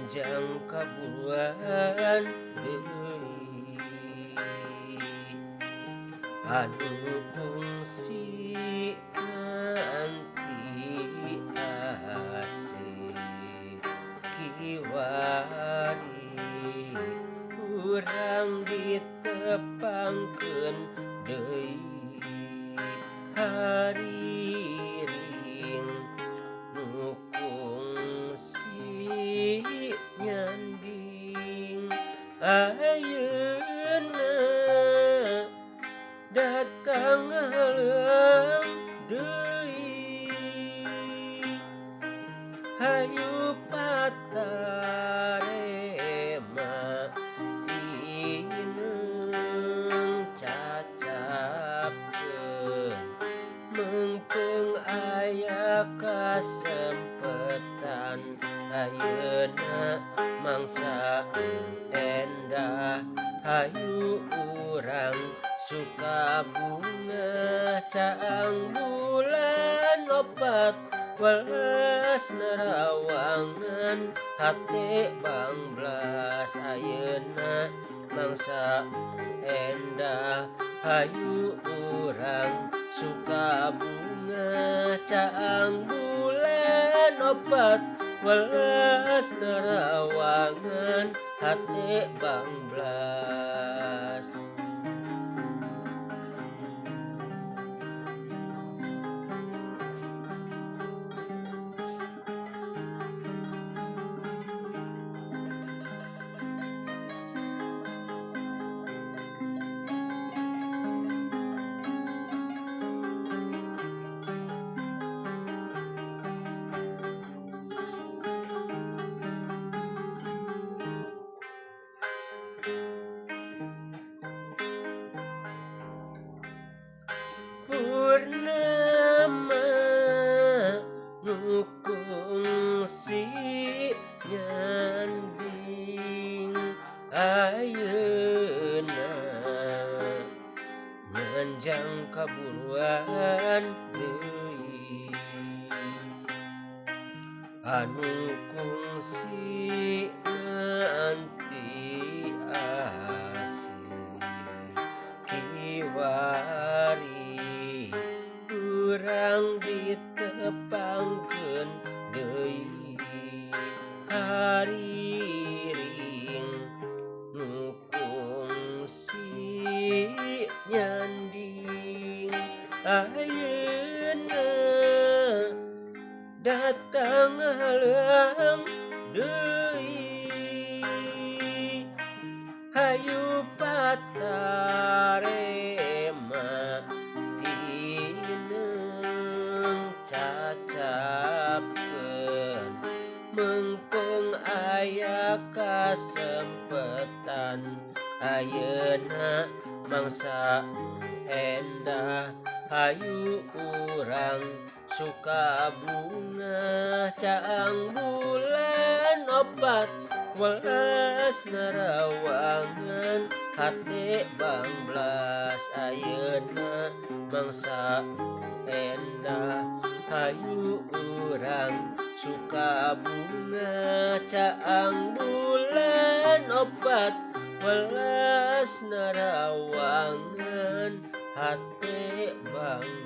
Nganjang kaburuan deui anu kungsi nganti asih kiwari urang ditepangkeun deui hariring nu kungsi nyanding ayeuna datang haleuang deui hayu patarema tineung cacapkeun meungpeung aya kasempetan ayeuna mangsa endah hayu urang suka bunga caang bulan opat welas nerawangan hate bangblas ayeuna mangsa endah hayu urang suka bunga caang bulan opat welas nerawangan hate bangblas. Purnama nu kungsi nyanding ayeuna nganjang kaburuan deui anu kungsi nganti asih kiwari urang ditepangkeun deui hariring nu kungsi nyanding ayeuna datang haleuang deui hayu patarema tineung cacapkeun meungpeung aya kasempetan ayeuna mangsa endah hayu urang suka bunga caang bulan opat welas nerawangan hate bangblas ayeuna mangsa endah hayu urang suka bunga caang bulan opat welas nerawangan hate bangblas.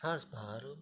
Harus baru.